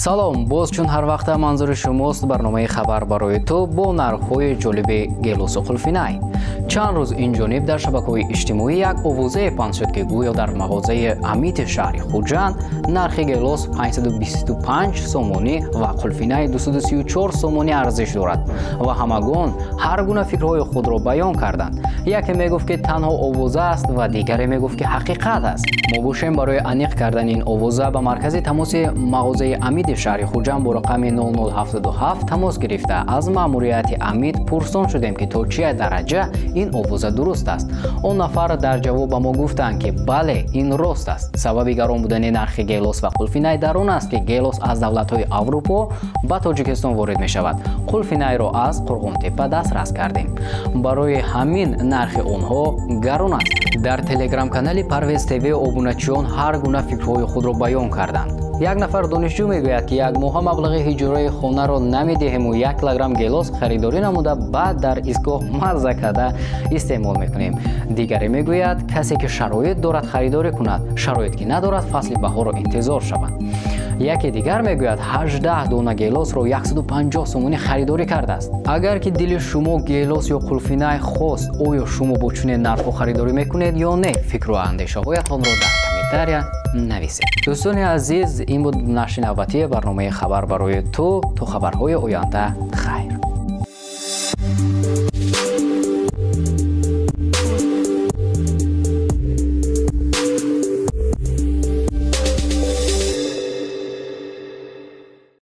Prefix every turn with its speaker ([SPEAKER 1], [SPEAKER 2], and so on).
[SPEAKER 1] Салом, боз чун ҳар вақта манзури шумост барномаи «Хабар барои ту» бо нархҳои ҷолиби гелосу қулфинай. Чанд рӯз инҷониб дар шабакаҳои иҷтимоӣ як овозае паҳн шуд, ки гӯё дар мағозаи Амиди шаҳри Хуҷанд нархи гелос 525 сомонӣ ва қулфинай 234 сомонӣ арзиш дорад ва ҳамагон ҳар гуна фикрҳои худро баён карданд. Яке мегуфт, ки танҳо овоза аст, ва дигаре мегуфт, ки ҳақиқат аст. Мо бошем, барои аниқ кардани ин овоза ба маркази тамоси мағозаи Амиди шаҳри Хуҷанд бо рақами 0077 тамос гирифта, аз маъмурияти Амид пурсон шудем, ки то чӣ дараҷа ин овоза дуруст аст. Он нафар дар ҷавоб ба мо гуфтанд, ки бале, ин рост аст. Сабаби гарон будани нархи гелос ва қулфинай дар он аст, ки гелос аз давлатҳои Аврупо ба Тоҷикистон ворид мешавад, қулфинайро аз Қурғонтеппа дастрас кардем, барои ҳамин нархи онҳо гарон аст. Дар телеграм-канали Парвез ТВ обуначиён ҳар гуна фикрҳои худро баён карданд. Як нафар донишҷӯ мегӯяд, ки як моҳа маблағи ҳиҷрои хонаро намедиҳему 1 килограмм гелос харидорӣ намуда, баъд дар истгоҳ мазза карда истеъмол мекунем. Дигаре мегӯяд, касе ки шароит дорад, харидорӣ кунад, шароит ки надорад, фасли баҳорро интизор шаванд. Яке дигар мегӯяд, 18 дона гелосро 150 сомонӣ харидорӣ кардааст. Агар ки дили шумо гелос ё қулфинай хост, оё шумо бо чунин нархҳо харидорӣ мекунед ё не? Фикру андешаҳоятонро дар комментария нависед. Дӯстони азиз, ин буд нашри навбатии барномаи «Хабар барои ту». То хабарҳои оянда, хайр.